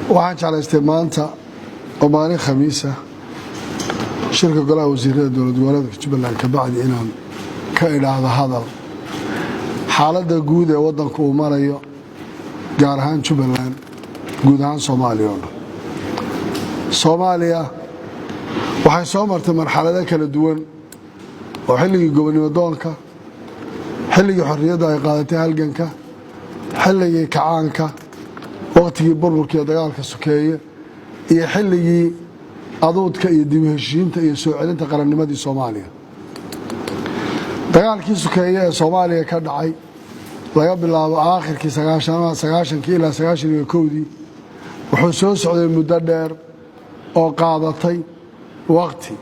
Waxaan jeclaystay maanta oo maalin Khamiisa shirka golaha wasiirada dowlad goboleedka Jubbaland kabacdi inaan ka idhaahdo hadal xaaladda guud ee waddanku uu marayo, gaar ahaan Jubbaland, guud ahaan Soomaaliya oo dhan. Soomaaliya waxay soo martay marxalado kala duwan oo xilligii gobonimo doonka, xilligii xorriyadda ay qaadatay, halganka, xilligii kacaanka, waqtigii burburka iyo dagaalka sokeeye, iyo xilligii aduudka iyo dib u heshiinta iyo soo celinta qarannimadii Soomaaliya. Dagaalkii sokeeye ee Soomaaliya ka dhacay laga bilaabo aakhirkii 90-kii ilaa 91-dii wuxuu soo socday muddo dheer oo qaadatay waqti,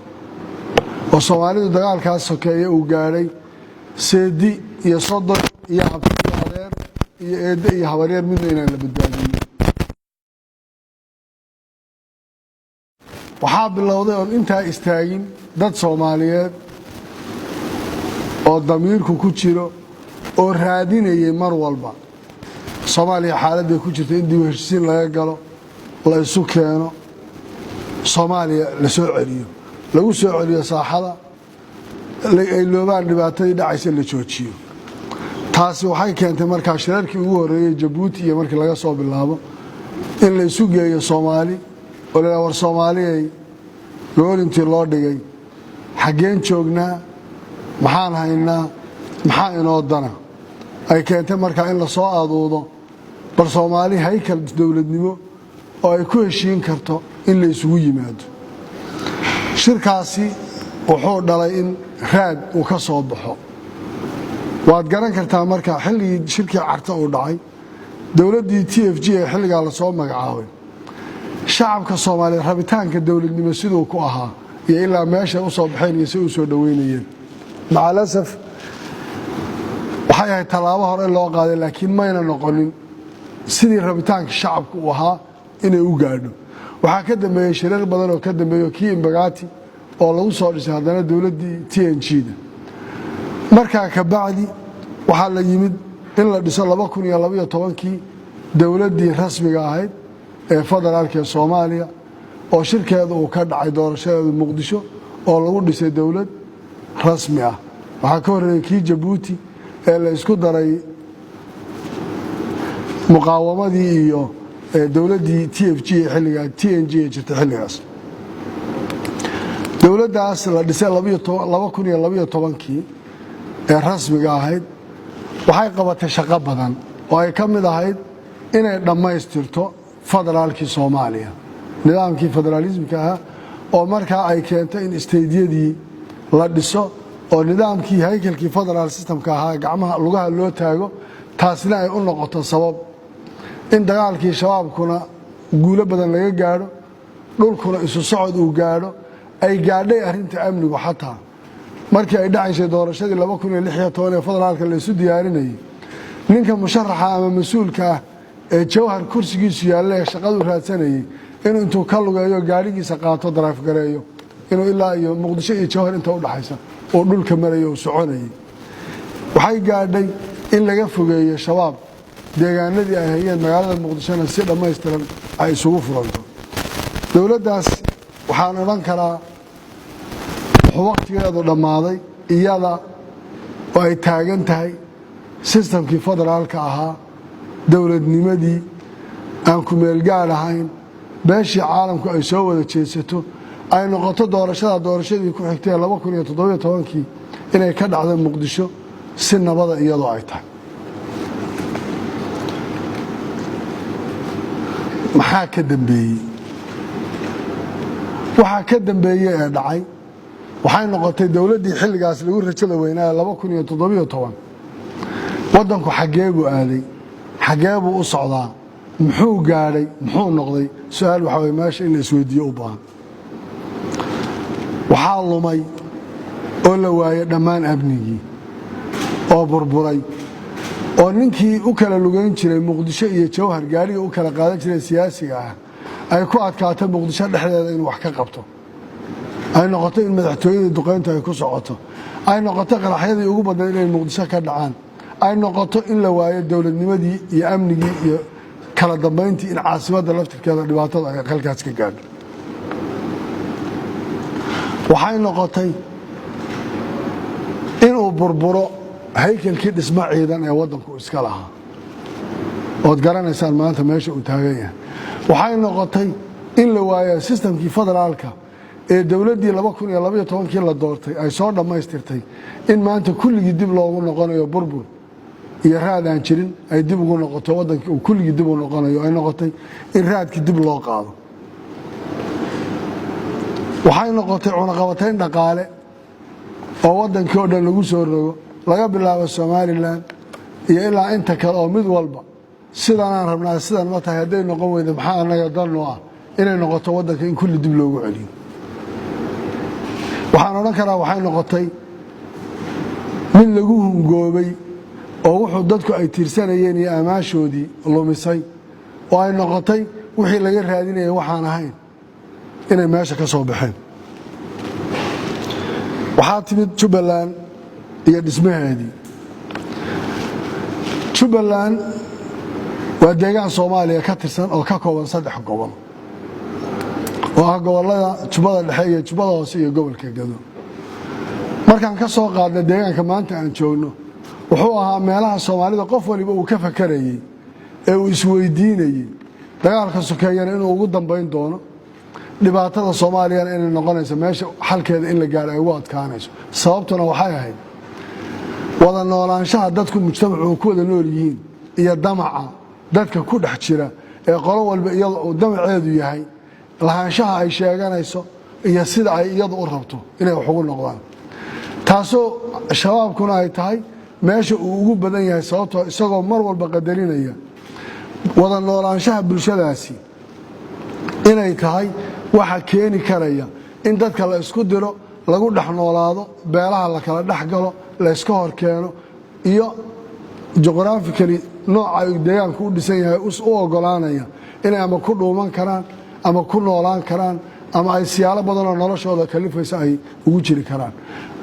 oo Soomaalidu dagaalkaas sokeeye uu gaadhay seedi iyo sodon iyo abti iyo adeer iyo eedde iyo habaryeer midna inaan la badbaadinin. Waxaa bilowday oon intaa istaagin dad Soomaaliyeed oo damiirku ku jiro oo raadinayay mar walba Soomaaliya xaaladday ku jirta in dib u heshisiin laga galo, la isu keeno Soomaaliya, la soo celiyo, lagu soo celiyo saaxada, ay loobaan dhibaatadii dhacaysa, la joojiyo. Taasi waxay keentay markaa shirarkii ugu horreeyey Jabuuti iyo markii laga soo bilaabo in la isu geeyo Soomaali oo la war Soomaaliyay goolintii loo dhigay, xaggeen joognaa, maxaan haynaa, maxaa inoo dana? Ay keentay markaa in lasoo aduudo bal Soomaali haykal dowladnimo oo ay ku heshiin karto in la isugu yimaado. Shirkaasi wuxuu dhalay in raad uu ka soo baxo. Waad garan kartaa marka xilligii shirkii Carta uu dhacay, dowladdii TFG ee xilligaa lasoo magacaabay, shacabka Soomaaliyeed rabitaanka dowladnimo siduu ku ahaa iyo ilaa meeshay u soo baxeen iyo si u soo dhoweynayeen. Macalasaf, waxay ahayd tallaabo hore loo qaaday, laakiin mayna noqonin sidii rabitaanka shacabka uu ahaa inay u gaadho. Waxaa ka dambeeyey shirar badan oo ka dambeeyo kii Imbagati oo lagu soo dhisay haddana dowladdii TNG da. Markaa kabacdi waxaa la yimid in la dhiso 2012-kii dowladdii rasmiga ahayd ee federaalka ee Soomaaliya, oo shirkeeda uu ka dhacay doorashadeedu Muqdisho oo lagu dhisay dowlad rasmi ah. Waxaa ka horreeyey kii Jabuuti ee la isku daray muqaawamadii iyo dowladdii TFG ee xilligaa, TNG ee jirtay xilligaas. Dowladdaas la dhisay 2012-kii ee rasmiga ahayd waxay qabatay shaqo badan oo ay ka mid ahayd inay dhammaystirto federaalkii Soomaaliya, nidaamkii federaalismka ahaa, oo markaa ay keento in state-yadii la dhiso oo nidaamkii haykalkii federal systemka ahaa gacmaha lugaha loo taago. Taasna ay u noqoto sabab in dagaalkii Shabaabkuna guulo badan laga gaadho, dhulkuna isu socod uu gaadho, ay gaadhay arrinta amnigu. Xataa markii ay dhacaysay doorashadii 2016 ee federaalka la isu diyaarinayay, ninka musharaxa ama mas-uulka ah ee Jawhar kursigiisu yaalla ee shaqadu raadsanayay inuu intuu ka lugeeyo, gaadhigiisa qaato, drive gareeyo, inuu ilaa iyo Muqdisho iyo Jawhar inta udhaxaysa uu dhulka marayo, uu soconayay. Waxay gaadhay in laga fogeeyo Shabaab deegaanadii ay hayeen, magaalada Muqdishona si dhammaystiran ay isugu furanto. Dowladdaas waxaan odhan karaa wuxuu wakhtigeedu dhammaaday iyada oo ay taagan tahay systemkii federaalka ahaa, dowladnimadii aan ku-meelgaad ahayn, beeshii caalamku ay soo wada jeedsato, ay noqoto doorashada doorashadii ku xigtay 2017-kii inay ka dhacdo Muqdisho si nabada iyadoo ay tahay. Maxaa ka dambeeyey? Waxaa ka dambeeyey ee dhacay waxay noqotay dowladdii xilligaas lagu rajada weynaaye 2017 waddanku xaggee buu aaday, xaggee buu u socdaa, muxuu gaadhay, muxuu noqday? Su-aal waxaa way meesha in la isweydiiyo u baahan. Waxaa lumay oo la waayey dhammaan amnigii oo burburay, oo ninkii u kala lugayn jiray Muqdisho iyo Jawhar gaariga u kala qaadan jiray siyaasiga ah ay ku adkaato Muqdisho dhexdeeda inuu wax ka qabto, ay noqoto in madaxtooyadii duqayntu ay ku socoto, ay noqoto qaraxyadii ugu badnayd inay Muqdisho ka dhacaan, ay noqoto in la waayo dowladnimadii iyo amnigii iyo Kala dambayntii in caasimadda laftirkeeda dhibaatada ay halkaas ka gaadho. Waxay noqotay inuu burburo haykalkii dhismo ciidan ee waddanku iska lahaa, ood garanaysaan maanta meesha uu taagan yahay. Waxay noqotay in la waayo systemkii federaalka ee dowladdii 2012-kii la doortay ay soo dhammaystirtay, in maanta kulligii dib loogu noqonayo, burbur iyo raad aan jirin ay dib ugu noqoto waddankii, uu kulligii dib u noqonayo. Ay noqotay in raadkii dib loo qaado. Waxay noqotay cunaqabatayn dhaqaale oo waddankii oo dhan lagu soo rogo, laga bilaabo Somaliland iyo ilaa inta kale, oo mid walba sidanaan rabnaa, sidan ma tahay, hadday noqon weyda maxaa annaga danno ah, inay noqoto waddanka in kulli dib loogu celiyo. Waxaan odhan karaa waxay noqotay mid lagu hungoobay oo wuxuu dadku ay tiirsanayeen iyo amaashoodii lumisay, oo ay noqotay wixii laga raadinayay waxaan ahayn inay meesha ka soo baxeen. Waxaa timid Jubbaland iyo dhismaheedii. Jubbaland waa deegaan Soomaaliya ka tirsan oo ka kooban saddex gobol, oo ah gobollada Jubbada Dhexe iyo Jubbada Hoose iyo gobolka Gado. Markaan ka soo qaadna deegaanka maanta aan joogno, wuxuu ahaa meelaha Soomaalida qof waliba uu ka fakarayey ee uu isweydiinayey dagaalka sokeeyana inuu ugu dambayn doono, dhibaatada Soomaaliyana inay noqonayso meesha xalkeeda in la gaaro ay ugu adkaanayso. Sababtuna waxay ahayd wada noolaanshaha dadku mujtamacu ku wada nool yihiin iyo damaca dadka ku dhex jira ee qolo walba iyada uu damaceedu yahay lahaanshaha ay sheeganayso iyo sida ay iyadu u rabto inay wax ugu noqdaan, taasoo Shabaabkuna ay tahay meesha uu ugu badan yahay, sababtoo isagoo mar walba qadarinaya wada noolaanshaha bulshadaasi inay tahay waxa keeni karaya in dadka la isku diro, lagu dhex noolaado, beelaha la kala dhex galo, la iska hor keeno, iyo geographically nooca deegaanku u dhisan yahay u ogolaanaya inay ama ku dhuuman karaan ama ku noolaan karaan ama ay siyaalo badanoo noloshooda kalifaysa ay ugu jiri karaan.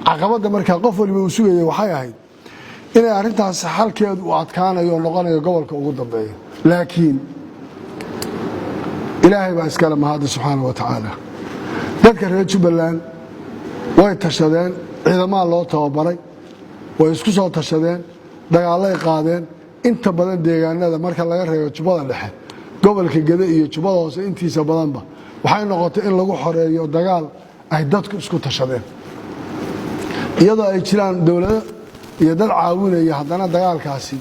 Caqabadda markaa qof waliba uu sugayay waxay ahayd inay arrintaas xalkeedu uu adkaanayo oo noqonayo gobolka ugu dambeeya. Laakiin Ilaahay baa iskale mahadda, subxaana wa tacaala. Dadka reer Jubbaland way tashadeen, ciidamaa loo tababaray, way isku soo tashadeen, dagaallay qaadeen. Inta badan deegaanada, marka laga reebo Jubbada Dhexe, gobolka Gede iyo Jubbada Hoose intiisa badanba, waxay noqotay in lagu xoreeyo dagaal ay dadku isku tashadeen, iyadoo ay jiraan dowlado iyo dad caawinaya. Haddana dagaalkaasi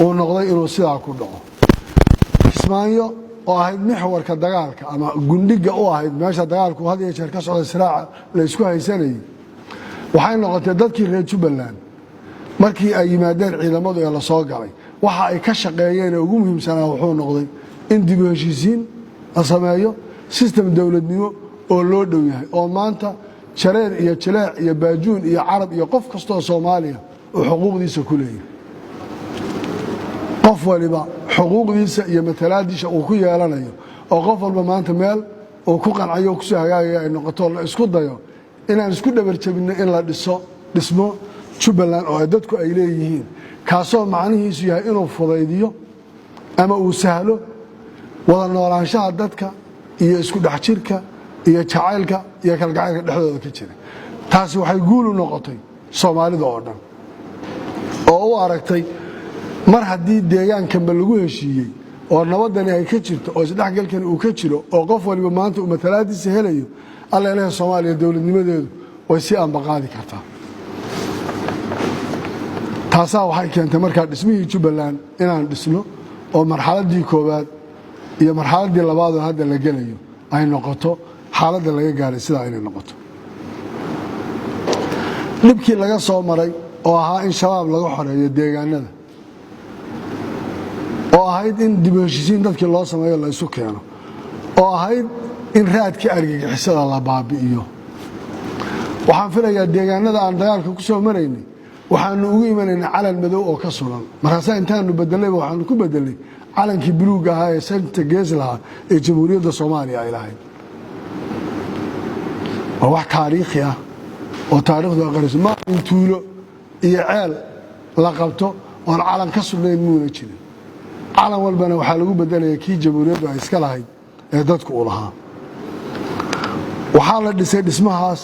uu noqday inuu sidaa ku dhaco. Kismaayo oo ahayd mixwarka dagaalka ama gundhiga u ahayd meesha dagaalku had iyo jeer ka socda, siraaca la isku haysanayay, waxay noqotay dadkii reer Jubbaland markii ay yimaadeen ciidamadu ee lasoo galay, waxa ay ka shaqeeyeen ee ugu muhiimsanaa wuxuu noqday in dib u heshiisiin la sameeyo, system dowladnimo oo loo dhow yahay, oo maanta jareer iyo jileec iyo baajuun iyo Carab iyo qof kastoo Soomaaliya uu xuquuqdiisa ku leeyahay, qof waliba xuquuqdiisa iyo matalaadiisa uu ku yeelanayo, oo qof walba maanta meel uu ku qancayo o kusoo hagaagaya ay noqoto. La isku dayo inaan isku dhabarjabinno in la dhiso dhismo Jubbaland oo dadku ay leeyihiin, kaasoo macnihiisu yahay inuu fudaydiyo ama uu sahlo wada noolaanshaha dadka iyo isku dhex jirka iyo jacaylka iyo kalgacaylka dhexdooda ka jira. Taasi waxay guul u noqotay Soomaalida oo dhan oo u aragtay mar haddii deegaankanba lagu heshiiyey oo nabadani ay ka jirto oo isdhexgalkani uu ka jiro oo qof waliba maanta uu matalaadiisa helayo, Alla ilaha, Soomaaliya dowladnimadeedu way sii ambaqaadi kartaa. Taasaa waxay keentay markaa dhismihii Jubbaland inaan dhisno, oo marxaladdii koowaad iyo marxaladdii labaadoo hadda la gelayo ay noqoto xaaladda laga gaaray sidaa inay noqoto. Dhibkii laga soo maray oo ahaa in Shabaab laga xoreeyo deegaanada, oo ahayd in dib u heshiisiin dadkii loo sameeyo, la isu keeno, oo ahayd in raadkii argagixisada la baabi'iyo, waxaan filayaa deegaanada aan dagaalka ku soo maraynay waxaanu ugu imanaynay calan madow oo ka sulan. Markaasaa intaanu bedelayba waxaanu ku bedelay calankii buluugga ahaa ee santa gees lahaa ee Jamhuuriyadda Soomaaliya ay lahayd. Waa wax taariikhi ah oo taariikhdu aqariso. Ma in tuulo iyo ceel la qabto oon calan ka sugnayn muuna jirin. Calan walbana waxaa lagu bedelaya kii jamhuuriyaddu ay iska lahayd ee dadku uu lahaa. Waxaa la dhisay dhismahaas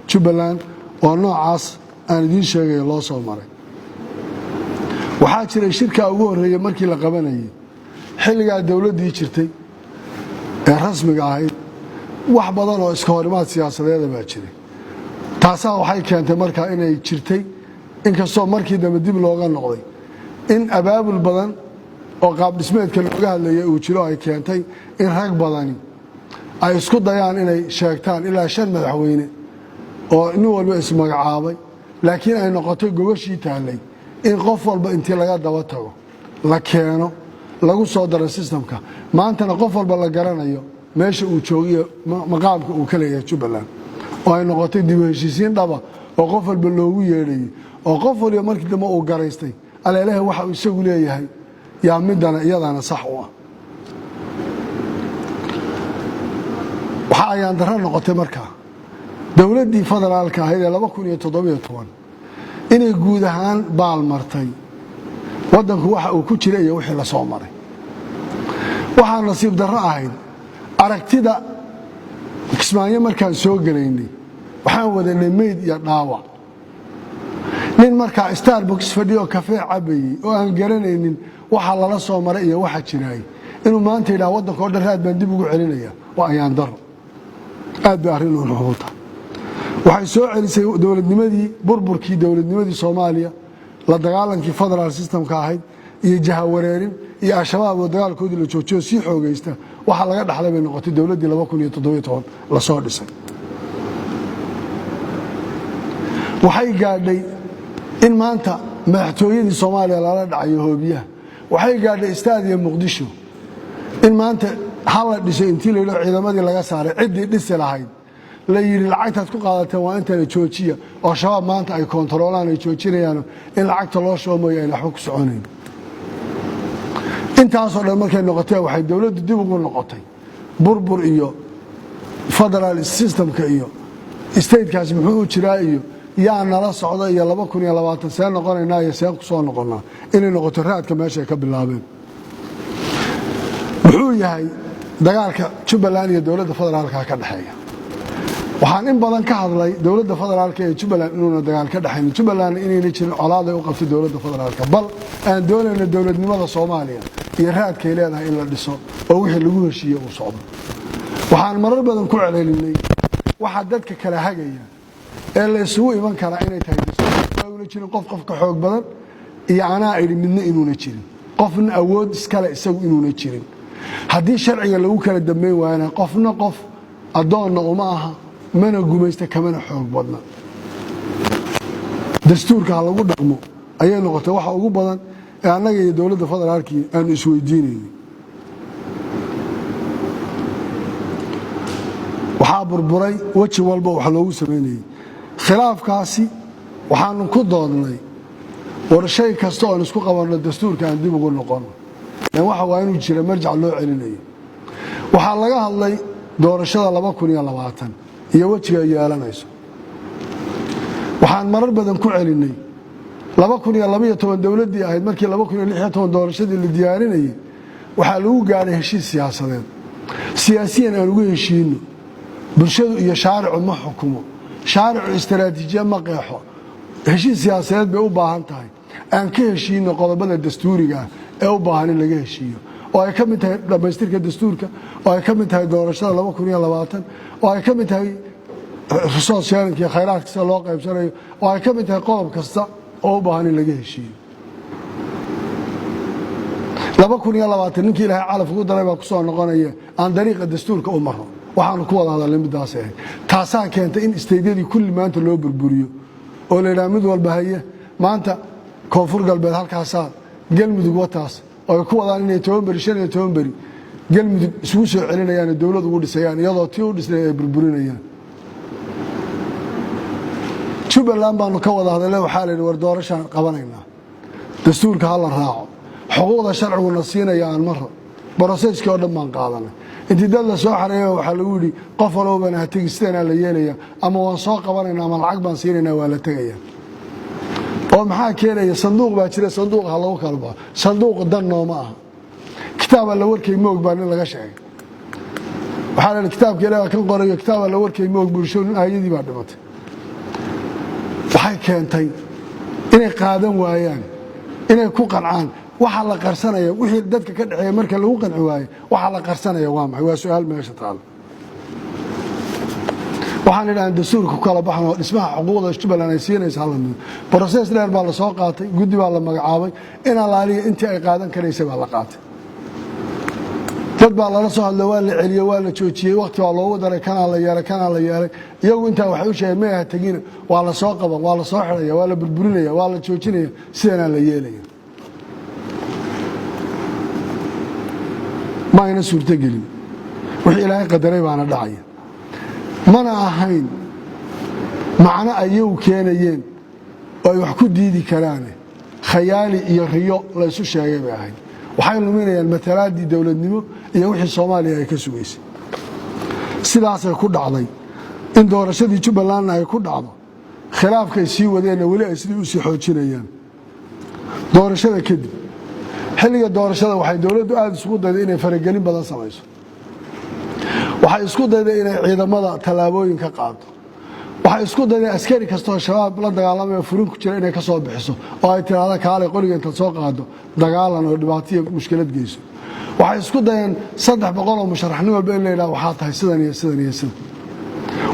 Jubbaland oo noocaas aan idiin sheegaya loo soo maray. Waxaa jiray shirkaa ugu horreeyey markii la qabanayay, xilligaa dowladdii jirtay ee rasmiga ahayd, wax badan oo iska horimaad siyaasadeeda baa jiray. Taasaa waxay keentay markaa inay jirtay, inkastoo markii dambe dib looga noqday, in abaabul badan oo qaabdhismeedka looga hadlaya uu jiro, ay keentay in rag badani ay isku dayaan inay sheegtaan ilaa shan madaxweyne oo nin walba ismagacaabay, laakiin ay noqotay gogashii taallay in qof walba intii laga daba tago la keeno, lagu soo daro systemka. Maantana qof walba la garanayo meesha uu joogiyo maqaamka uu ka leeyahay Jubbaland, oo ay noqotay dib u heshiisiin dhaba oo qof walba loogu yeedhayey, oo qof waliba markii dambe uu garaystay aleelaha waxa uu isagu leeyahay yaa midana iyadana sax u ah. Waxa ayaan darro noqotay markaa dowladdii federaalka ahayd ee 2017 inay guud ahaan baal martay waddanku waxa uu ku jira iyo wixii la soo maray. Waxaa nasiib darro ahayd aragtida Kismaayo markaan soo gelaynay, waxaan wadanay meyd iyo dhaawac. Nin markaa Starbucks fadhiyo, kafee cabayey, oo aan garanaynin waxa lala soo maray iyo waxa jiraay, inuu maanta yidhaha waddanka o dhan raad baan dib ugu celinaya, waa ayaan daro. Aad bay arrin uxuuta. Waxay soo celisay dowladnimadii, burburkii dowladnimadii Soomaaliya, la dagaalankii federal systemka ahayd iyo jahawareerin iyo Al-Shabaab oo dagaalkoodii la joojiyo sii xoogaysta. Waxa laga dhaxlay bay noqotay dowladdii 2017 lasoo dhisay. Waxay gaadhay in maanta madaxtooyadii Soomaaliya lala dhacayo hoobiyaha. Waxay gaadhay istaadiya Muqdisho in maanta hala dhisay intii la yidho ciidamadii laga saaray, ciddii dhisi lahayd la yidhi lacagtaad ku qaadateen waa intana joojiya, oo Shabaab maanta ay koontaroolaan, ay joojinayaan in lacagta loo shubo mooye ayna waxba ku soconayn. Intaasoo dhan markay noqotee, waxay dowladdu dib ugu noqotay burbur iyo federal systemka iyo statekaasi muxuu u jiraa iyo yaa nala socda iyo 2020 see noqonaynaa iyo see ku soo noqonnaa, inay noqoto raadka meesha ay ka bilaabeen. Muxuu yahay dagaalka Jubbaland iyo dowladda federaalka ka dhexeeya? Waxaan in badan ka hadlay dowladda federaalka ee Jubbaland inuuna dagaal ka dhexaynin, Jubbalandna inayna jirin colaaday u qabtay dowladda federaalka, bal aan doonayno dowladnimada Soomaaliya iyo raadkay leedahay in la dhiso oo wixii lagu heshiiye uu socdo. Waxaan marar badan ku celcelinay waxa dadka kala hagaya ee la isugu iman karaa inay tahay dastuur. Jirin qof qof ka xoog badan iyo anaa idhi midna inuuna jirin, qofna awood iskale isagu inuuna jirin. Haddii sharciga lagu kala dambayn waayana, qofna qof addoonna uma aha, mana gumaysta, kamana xoog badna. Dastuurka ha lagu dhaqmo ayay noqotay waxa ugu badan ee annaga iyo dowladda federaalkii aanu isweydiinaynay. Waxaa burburay weji walba wax loogu samaynayey khilaafkaasi. Waxaanu ku doodnay, war shay kasta oon isku qabanno dastuurka aan dib ugu noqono, lan waxa waa inuu jira marjac loo celinayo. Waxaa laga hadlay doorashada 2020 iyo wejiga ay yeelanayso. Waxaan marar badan ku celinay 2012 dowladdii ahayd, markii 2016 doorashadii la diyaarinayey, waxaa lagu gaadhay heshiis siyaasadeed. Siyaasiyan aan ugu heshiino. Bulshadu iyo shaaricu ma xukumo, shaaricu istaraatiijiya ma qeexo, heshiis siyaasadeed bay u baahan tahay. Aan ka heshiino qodobada dastuuriga ah ee u baahan in laga heshiiyo, oo ay ka mid tahay dhammaystirka dastuurka, oo ay ka mid tahay doorashada 2020, oo ay ka mid tahay resource sharing iyo khayraadka sida loo qaybsanayo, oo ay ka mid tahay qodob kasta oo u baahan in laga heshiiyo. 2020 ninkii Ilaahay calaf ugu daray baa ku soo noqonaya, aan dariiqa dastuurka u maro. Waxaanu ku wada hadalnay middaas ahayd. Taasaa keentay in stateyadii kulli maanta loo burburiyo oo la yidhaha mid walba haye. Maanta Koonfur Galbeed halkaasaa, Galmudug wataas, oo ay ku wadaan inay 10 beri, 15 beri Galmudug isugu soo celinayaan oo dowlad ugu dhisayaan, iyadoo tii u dhisnay ay burburinayaan. Jubbaland baanu ka wada hadalne. Waxaa la yidhi, war doorashaan qabanaynaa, dastuurka ha la raaco, xuquuqda sharciguna siinaya aan maro. Processkii oo dhan baan qaadanay. Intii dad la soo xareeya waxaa lagu yidhi qof walowbana ha tegi, sidanaa la yeelaya, ama waan soo qabanayna ama lacag baan siinayna, waa la tegaya. Oo maxaa keenaya? Sanduuq baa jira, sanduuq ha lagu kala baxo. Sanduuq dan nooma aha. Kitaab Alla warkay moog baa nin laga sheegay. Waxaa la kitaabka Ilaah kan qorayo, kitaab Alla warkay moog bulsho nin aayadii baa dhimatay. Waxay keentay inay qaadan waayaan, inay ku qancaan waxa la qarsanaya. Wixii dadka ka dhexeeya marka lagu qanci waayo, waxa la qarsanaya waa maxay? Waa su-aal meesha taalo. Waxaan idhahan dastuurka ku kala baxno, dhismaha xuquuqda Jubbaland ay siinaysa hala mido. Process dheer baa la soo qaatay, guddi baa la magacaabay, in alaaliya intii ay qaadan karaysay baa la qaatay. Dad baa lala soo hadlay, waa la celiyey, waa la joojiyey, waqti baa loogu daray, kanaa la yeelay, kanaa la yeelay. Iyagu intaa waxay u sheegeen ma aha tegina, waa la soo qaban, waa la soo xidhaya, waa la burburinaya, waa la joojinaya, sidanaa la yeelaya. Ma ayna suurtogelin. Wixii Ilaahay qadaray baana dhacaya. Mana ahayn macno ayagu keenayeen oo ay wax ku diidi karaane, khayaali iyo riyo la ysu sheegay bay ahayd. Waxay luminayaan matalaaddii dowladnimo iyo wixii Soomaaliya ay ka sugaysay. Sidaasay ku dhacday in doorashadii Jubbalandna ay ku dhacdo, khilaafkay sii wadeenna weli ay sidii u sii xoojinayaan. Doorashada kadib, xilliga doorashada, waxay dowladdu aada isugu dayday inay faragelin badan samayso. Waxay isku dayday inay ciidamada tallaabooyin ka qaado. Waxay isku dayday askari kastoo Shabaab la dagaalamaya furin ku jira inay ka soo bixiso oo ay tiraahda kaalay, qoriga intaad soo qaado dagaalan oo dhibaataiyo mushkilad geyso. Waxay isku dayeen 300 oo musharaxnin walba in la yidhaha waxaa tahay sidan iyo sidan iyo sidan.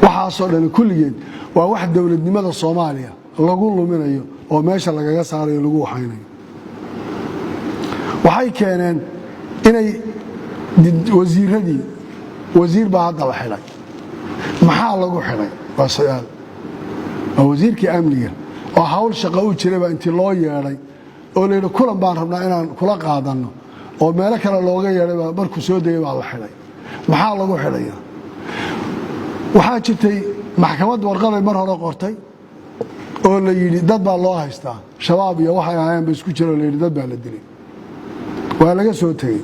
Waxaasoo dhani kulligeed waa wax dowladnimada Soomaaliya lagu luminayo oo meesha lagaga saarayo, lagu waxaynayo. Waxay keeneen inay wasiiradii, wasiir baa hadda la xidhay. Maxaa lagu xidhay? Waa su-aal. Waa wasiirkii amniga oo hawl shaqo u jiray baa intii loo yeedhay oo layidhi kulan baan rabnaa inaan kula qaadanno, oo meelo kale looga yeedhay baa markuu soo degay baa la xidhay. Maxaa lagu xidhaya? Waxaa jirtay maxkamad warqaday mar hore qortay oo la yidhi dad baa loo haystaa Shabaab iyo waxay ahaayeen ba isku jira oo la yidhi dad baa la dilay. Waa laga soo tegey.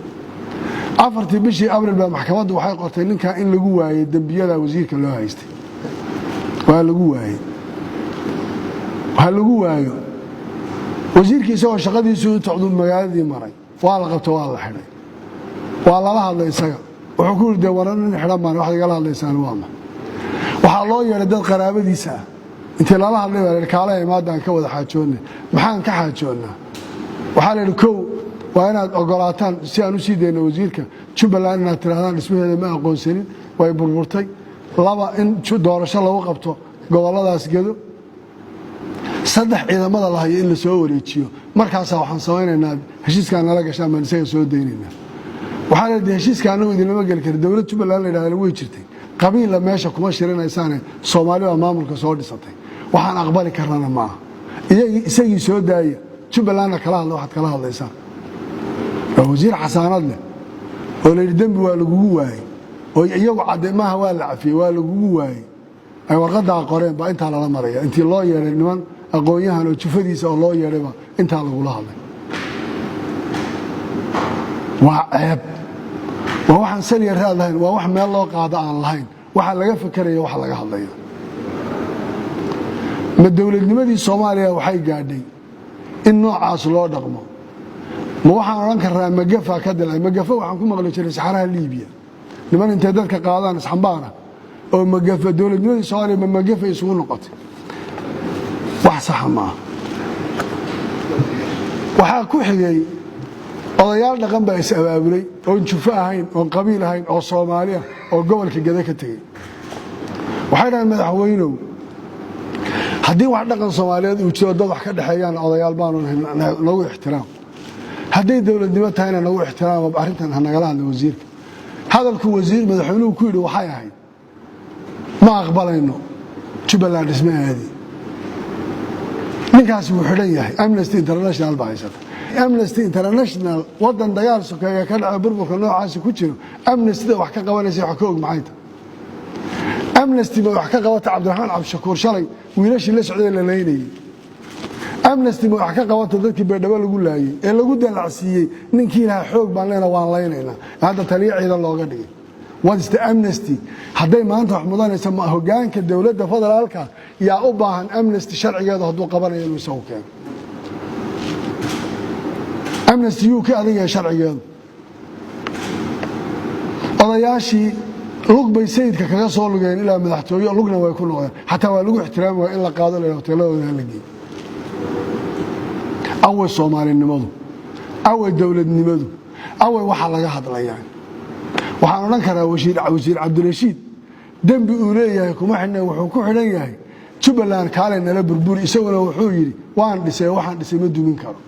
4-tii bishii Abril baa maxkamaddu waxay qortay ninkaa in lagu waayey dembiyada wasiirka loo haystay. Waa lagu waayey, ha lagu waayo. Wasiirkii isagoo shaqadiisii u tocduu magaaladii maray, waa la qabto, waa la xidhay, waa lala hadlay isaga. Wuxuu ku yidhi dee waran nin xidhan baan, waxaad igala hadlaysaan waa ma? Waxaa loo yeedhay dad qaraabadiisa ah. Intii lala hadlay baa la yidhi kaalaha imaadaan ka wada xaajoonnay. Maxaan ka xaajoonnaa? Waxaa la yidhi kow, waa inaad ogolaataan si aan u sii dayno wasiirka Jubbaland inaad tirahdaan dhismaheeda ma aqoonsanin, way burburtay. Laba, in doorasho lagu qabto gobolladaas Gedo. Saddex, ciidamada la hayo in la soo wareejiyo. Markaasaa waxaan samaynaynaa heshiiskaa nala gashaan baan isaga soo daynaynaa. Waxaa la yidhi heshiiska annagu idinlama geli kara. Dowlad Jubbaland la yidhahda way jirtay, qabiilla meesha kuma shirinaysaane, Soomaali baa maamulka soo dhisatay, waxaan aqbali karnana maaha. Isagii soo daaya, Jubbalandna kala hadla waxaad kala hadlaysaan. Waa wasiir xasaanad leh oo la yidhi dembi waa lagugu waayey, oo iyagu cadde maaha, waa la cafiyey, waa lagugu waayey, ay warqadaa qoreen baa intaa lala maraya. Intii loo yeedhay niman aqoon-yahan oo jufadiisa oo loo yeedhayba intaa lagula hadlay. Waa ceeb, waa waxaan saliya raad lahayn, waa wax meel loo qaado aan lahayn. Waxa laga fekeraya, waxa laga hadlaya, ma dowladnimadii Soomaaliya waxay gaadhay in noocaas loo dhaqmo? Ma waxaan odhan karnaa magafa ka dilay? Magafa waxaan ku maqli jiray saxaraha Liibiya, niman intay dadka qaadaan isxambaara oo magafa. Dowladnimadii Soomaaliya ma magafa isugu noqotay? Wax saxa maaha. Waxaa ku xigay odayaal dhaqan baa is abaabulay oon jufo ahayn, oon qabiil ahayn, oo Soomaali ah, oo gobolka Gede ka tegey. Waxay dhahaan madaxweynow, haddii wax dhaqan Soomaaliyeed uu jiro, dad wax ka dhexeeyaan, odayaal baanu nagu ixtiraam. Hadday dowladnimo tahayna nagu ixtiraam. Arrintan ha nagala hadla wasiirka. Hadalku wasiir madaxweynuhu ku yidhi waxay ahayd ma aqbalayno Jubbaland dhismaheedii. Ninkaasi wuu xidhan yahay. Amnesty International baa haysata. Amnesty International, wadan dagaal sokeeya ka dhaco, burburka noocaasi ku jiro, Amnestyda wax ka qabanaysa wax ka og maxay tahay? Amnesty ma wax ka qabata Cabdiraxmaan Cabdishakuur shalay wiilashii la socday la laynayey? Amnesty ma wax ka qabata dadkii Baydhabo lagu laayey ee lagu dalacsiiyey ninkii lahaa xoog baan leena waan laynaynaa, hadda taliyo ciidan looga dhigay? What's the amnesty? Hadday maanta wax mudanaysa, ma hogaanka dowladda federaalka yaa u baahan amnesty? Sharcigeedu hadduu qabanayo inuu isagu keeno. Amnesty yuu ka adag yahay sharcigeedu. Odayaashii lug bay Sayidka kaga soo lugeen ilaa madaxtooye, lugna way ku noqdeen. Xataa waa lagu ixtiraami waaya in la qaado, la hoteeladooda hala geeyo. Away Soomaalinimadu? Away dowladnimadu? Away waxaa laga hadlayaa? Waxaan odhan karaa wasiir Cabdirashiid dembi uu leeyahay kuma xidhna, wuxuu ku xidhan yahay Jubbaland kaalay nala burburi. Isaguna wuxuu yidhi waan dhisay, waxaan dhisay ma dumin karo.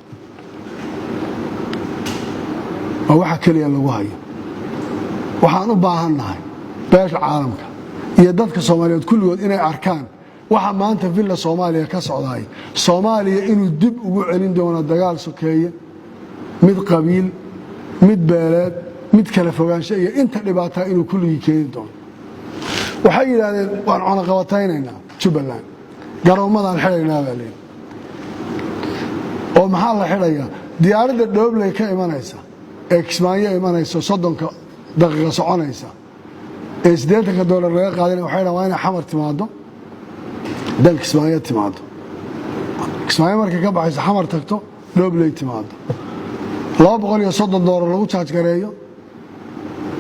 Waa waxa keliya lagu hayo. Waxaan u baahannahay beesha caalamka iyo dadka Soomaaliyeed kulligood inay arkaan waxa maanta Villa Soomaaliya ka socdaay Soomaaliya inuu dib ugu celin doono dagaal sokeeye, mid qabiil, mid beeleed, mid kala fogaansho iyo inta dhibaataa inuu kulligii keeni doono. Waxay yidhaahdeen waan cunaqabataynaynaa Jubbaland, garoommadaan xidhaynaa baa leeyi. Oo maxaa la xidhayaa? Diyaaradda Dhoobley ka imanaysa ee Kismaayo imanaysa, 30-ka daqiiqa soconaysa ee $80 laga qaadanaya, waxay dhahan waa inay Xamar timaado, dan Kismaayo timaado, Kismaayo markay ka baxayso Xamar tagto, Dhoobley timaado, $230 lagu charge gareeyo,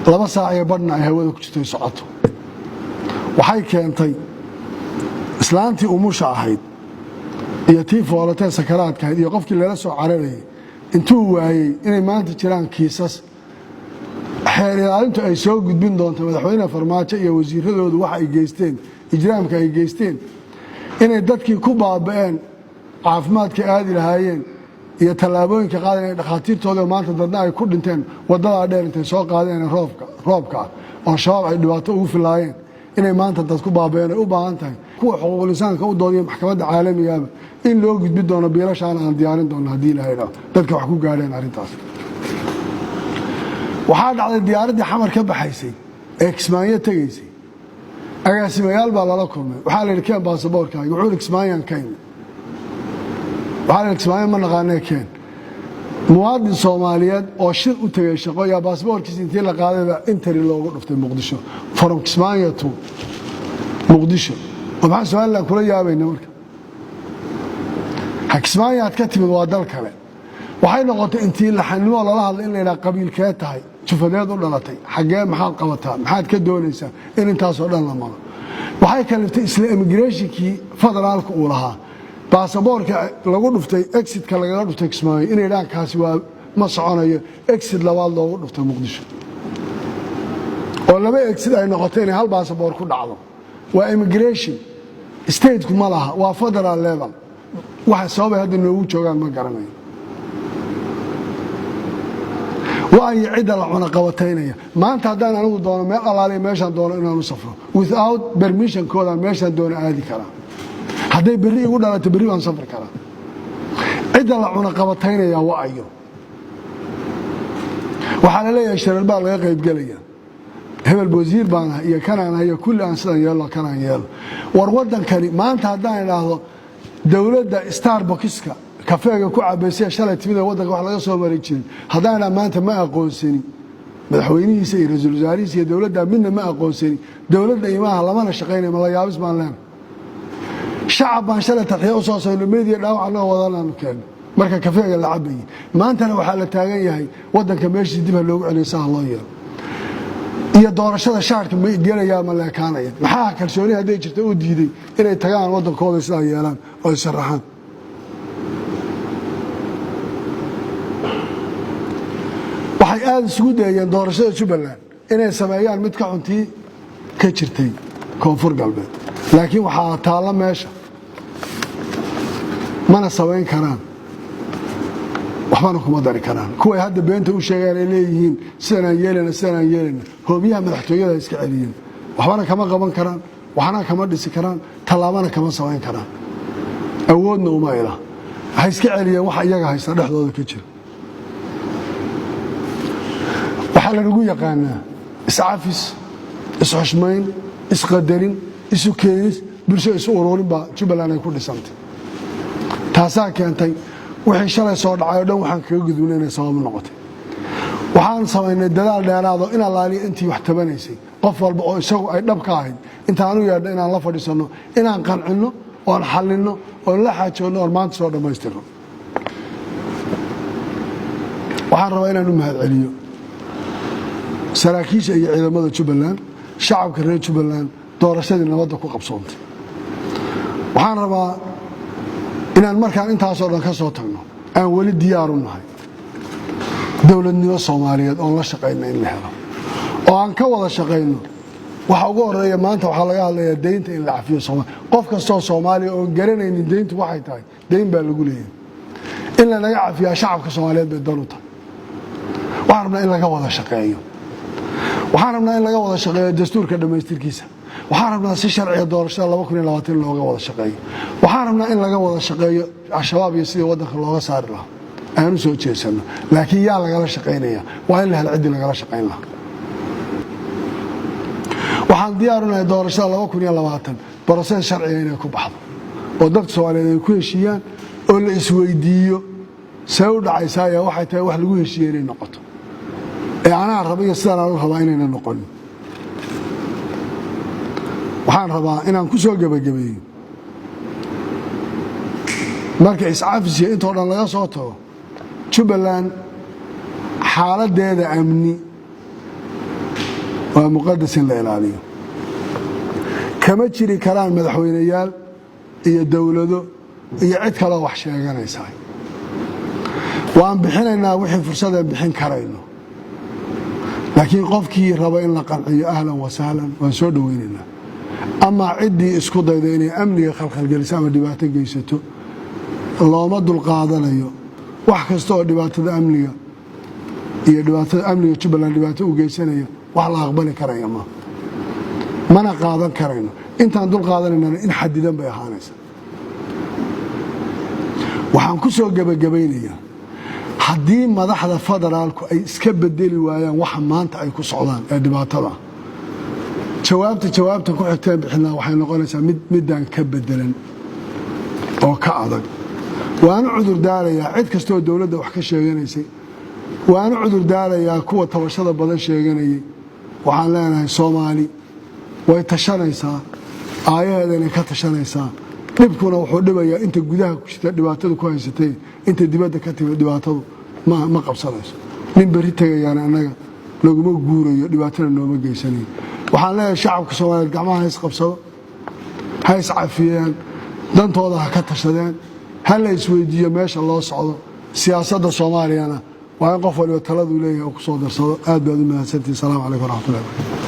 2 saac iyo badhna ay hawada ku jirto ay socoto. Waxay keentay islaantii umusha ahayd iyo tii foolatee sakaraadka ahayd iyo qofkii lala soo cararayay intuu waayey inay maanta jiraan kiisas xeer ilaalintu ay soo gudbin doonto madaxweyne Farmaajo iyo wasiiradoodu waxa ay geysteen, ijraamka ay geysteen, inay dadkii ku baaba'een caafimaadka aadi lahaayeen iyo tallaabooyinka qaadan ay dhakhaatiirtooda maanta dadna ay ku dhinteen waddadaa dheer intay soo qaadeen roobka ah oo Shabaab ay dhibaato ugu filaayeen, inay maanta dad ku baaba'een, ay u baahan tahay kuwa xuquuqul insaanka u doodiya, maxkamadda caalamigaaba in loo gudbi doono. Biilashaana aan diyaarin doono haddii Ilahay dhaho dadka wax ku gaadheen arrintaas. Waxaa dhacday diyaaraddii Xamar ka baxaysay ee Kismaayo tegaysay, agaasimayaal baa lala kulmay. Waxaa la yidhi keen baasaboorkaaga. Wuxuu yidhi Kismaayaan ka imi. Waxaa la yidhi Kismaayo ma naqaanee keen. Muwaadin Soomaaliyeed oo shir u tegay shaqo yaa baasaboorkiisa intii la qaadayba entry loogu dhuftay Muqdisho, from Kismaayo to Muqdisho. Oo maxaa Somaliland kula yaabayna marka ha Kismaayo aad ka timid? Waa dal kale. Waxay noqotay intii laxannimo lala hadlay in la yidhaha qabiilkee tahay, jufadeed u dhalatay, xaggee, maxaad qabataa, maxaad ka doonaysaa, in intaasoo dhan la maro. Waxay kaliftay isla immigrationkii federaalka uu lahaa baasaboorka lagu dhuftay exitka lagaga dhuftay Kismaayo inay idhahaan kaasi waa ma soconayo, exit labaad loogu dhuftay Muqdisho, oo laba exit ay noqotay inay hal baasaboor ku dhacdo. Waa immigration, stateku ma laha, waa federal level. Waxa sababay hadda noogu joogaan ma garanayo. Waayo cidda la cunaqabataynaya maanta, haddaan anigu doono meel allaaliya meeshaan doono inaan u safro without permissionkoodaan meeshaan doono aadi karaa. Hadday berri igu dhalato, berri baan safri karaa. Cidda la cunaqabataynaya wa ayo? Waxaa la leeyahay shirar baa laga qaybgelaya, hebel wasiir baan ahay iyo kanaan ahay iyo kulli aan sidan yeello kanaan yeelo. War waddankani maanta haddaan idhaahdo dowladda Starbuckska kafeega ku cabaysay shalay timid ee waddanka wax laga soo mari jirin, haddaan idhaha maanta ma aqoonsani madaxweynihiisa iyo ra-iisul wasaarihiisa iyo dowladda midna ma aqoonsani, dowladda imaaha lamana shaqaynaya, ma la yaabis baan leenahay? Shacab baan shalay tadxiya u soo sayno, meediya dhaawac anagoo wadanaanu keenno marka kafeega la cabayay. Maantana waxaa la taagan yahay waddanka meeshii dib ha loogu celiyo, saha loo yeelo, iyo doorashada shaarka ma gelayaa, ma leekaanaya. Maxaa kalsooni hadday jirto u diiday inay tagaan waddankooda, sidaa yeelaan oo ay sharaxaan? Waxay aada isugu dayeen doorashada Jubbaland inay sameeyaan mid ka xuntii ka jirtay Koonfur Galbeed, laakiin waxaa taalla meesha mana samayn karaan, waxbana kuma dari karaan. Kuway hadda beenta u sheegaan ay leeyihiin sidanaan yeelayna, sidanaan yeelayna, hoobiyaha madaxtooyada iska celiyeen. Waxbana kama qaban karaan, waxna kama dhisi karaan, tallaabana kama samayn karaan, awoodna uma ila. Waxay iska celiyeen waxa iyaga haysta dhexdooda ka jira. Waxaa lanagu yaqaanaa iscafis, isxushmayn, isqadarin, isu keenis, bulsho isu ururin baa Jubbaland ay ku dhisantay. Taasaa keentay wixii shalay soo dhacay oo dhan waxaan kaga gudubnay inay sabab noqotay. Waxaan samaynay dadaal dheeraado in allaaliya intii wax tabanaysay, qof walba oo isagu ay dhab ka ahayd, intaanu yeedho inaan la fadhiisanno, inaan qancinno, oon xallinno, oon la xaajoonno, oon maanta soo dhammaystirno. Waxaan rabaa inaan u mahadceliyo Saraakiisha iyo ciidamada Jubbaland, shacabka reer Jubbaland, doorashadii nabadda ku qabsoontay. Waxaan rabaa inaan markaan intaasoo dhan ka soo tagno, aan weli diyaaru nahay dowladnimo Soomaaliyeed oon la shaqayno in la helo oo aan ka wada shaqayno. Waxa ugu horeeya maanta waxaa laga hadlayaa deynta in la cafiyo Somalia. Qof kastoo Soomaaliya oon garanaynin deyntu waxay tahay, deyn baa lagu leeyahay, in lanaga cafiyaa shacabka Soomaaliyeed bay dan u tahay. Waxaan rabnaa in laga wada shaqeeyo. Waxaan rabnaa in laga wada shaqeeyo dastuurka dhammaystirkiisa. Waxaan rabnaa si sharciga doorashada 2020 looga wada shaqeeyo. Waxaan rabnaa in laga wada shaqeeyo Al-Shabaab iyo sidii waddanka looga saari lahaa aan u soo jeesano. Laakiin yaa lagala shaqaynaya? Waa in la helo ciddii lagala shaqayn lahaa. Waxaan diyaarunahay doorashada 2020 process sharciga inay ku baxdo oo dadka Soomaaliyeed ay ku heshiiyaan oo la isweydiiyo see u dhacaysaa ayaa waxay tahay wax lagu heshiiye inay noqoto ee anaa raba iyo sidaan aanu rabaa inayna noqonin. Waxaan rabaa inaan ku soo gebagabeeyo, marka iscafisiya intoo dhan laga soo tago, Jubbaland xaaladeeda amni waa muqadas in la ilaaliyo. Kama jiri karaan madaxweyneyaal iyo dowlado iyo cid kaloo wax sheeganaysaa. Waan bixinaynaa wixii fursadeen bixin karayno, laakiin qofkii raba in la qanciyo, ahlan wa sahlan, waan soo dhoweynaynaa. Amaa ciddii isku dayda inay amniga khalkhalgeliso ama dhibaato geysato, looma dulqaadanayo. Wax kasta oo dhibaatada amniga iyo dhibaatada amniga Jubbaland dhibaato u geysanaya, wax la aqbali karaya ma mana qaadan karayno. Intaan dul qaadanaynana in xadidan bay ahaanaysa. Waxaan ku soo gebagabaynayaa, haddii madaxda federaalku ay iska bedeli waayaan waxa maanta ay ku socdaan ee dhibaatada, jawaabta ku xigteen bixinaa waxay noqonaysaa mid midaan ka bedelan oo ka adag. Waanu cudur daarayaa cid kastaoo dowladda wax ka sheeganaysay. Waanu cudur daarayaa kuwa tabashada badan sheeganayay. Waxaan leenahay, Soomaali way tashanaysaa, aayaheedanay ka tashanaysaa. Dhibkuna wuxuu dhibayaa inta gudaha ku jirta dhibaatada ku haysatay. Inta dibadda ka timid dhibaatadu ma qabsanayso. Nin berri tegayaana annaga naguma guurayo, dhibaatana nooma geysanayo. Waxaan leeyahay, shacabka Soomaaliyeed gacmaha ha isqabsado, ha iscafiyeen, dantooda ha ka tashadeen, ha la isweydiiyo meesha loo socdo. Siyaasadda Soomaaliyana waa in qof waliba taladuu leeyahay oo ku soo darsado. Aad baad u mahadsantihin. Salamu calaykum waraxmatullahi.